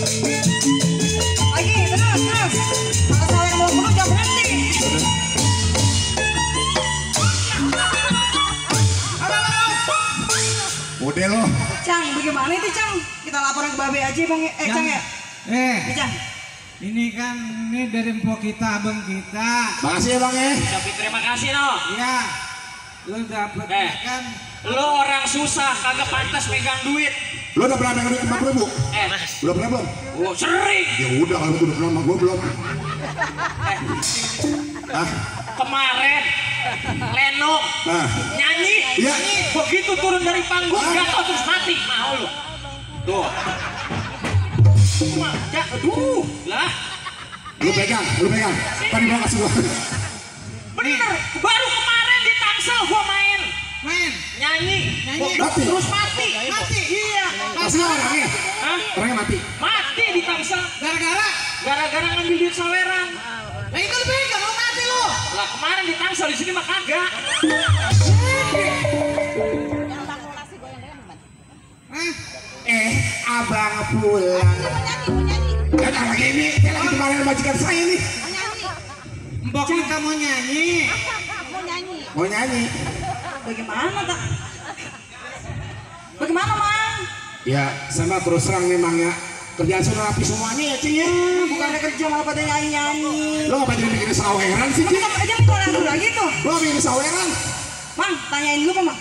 Lagi terus. Kalau sawer mau penuh jangan berhenti. Udah lo. Cang, bagaimana itu Cang? Kita laporan ke Babe aja Bang. Cang ya. Cang. Ini kan dari empok kita, abang kita. Makasih ya Bang ya. Tapi terima kasih no. Iya. Lu dapet kan? Lo orang susah kagak pantas megang duit. Lo udah pernah megang duit 50.000? Udah pernah belum? Oh sering. Ya udah kalau itu udah pernah sama gue belum. Kemarin Leno nyanyi. Iya. Begitu turun dari panggung jatuh terus mati. Mau lo. Tuh. Ya, aduh lah. Lu pegang. Tadi gua kasih gua. Bener. Baru kemarin di Tangsel gua main. Nyanyi. Mati. Terus mati. Iya. Kasih orangnya. Hah? Orangnya mati. Mati di Tangsel. Gara-gara ngambil duit saweran. Nah itu lu pegang, lu mati lu. Lah kemarin di Tangsel di sini mah kagak. Abang pulang. Dan anak ini, dia lagi kemarin majikan saya nih. Mbok kita mau nyanyi. Mau nyanyi. Bagaimana tak? Bagaimana Mang? Ya, sama terus terang memang ya. Kerjaan sudah rapi semuanya ya Cing ya. Bukannya kerja malah pada nyanyi-nyanyi. Lo ngapain jadi bikin saweran sih Cing? Aja minta lagu lagi tuh. Lo bikin saweran? Mang, tanyain dulu Pak Mang.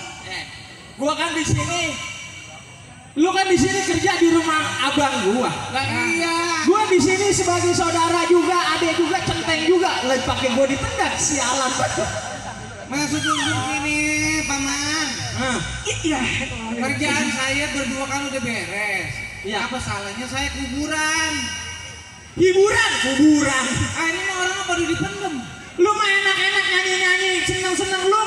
Gua kan di sini. Lu kan di sini kerja di rumah abang gua. Lah iya. Gua di sini sebagai saudara juga, adek juga, centeng juga. Lah pakai gua ditendang sialan. Maksud lu begini, Paman. Iya. Kerjaan saya berdua kan udah beres. Iya. Apa salahnya saya kuburan? Kuburan. Ah ini mah orang pada dipendem. Lu mah enak-enak nyanyi-nyanyi, seneng-seneng lu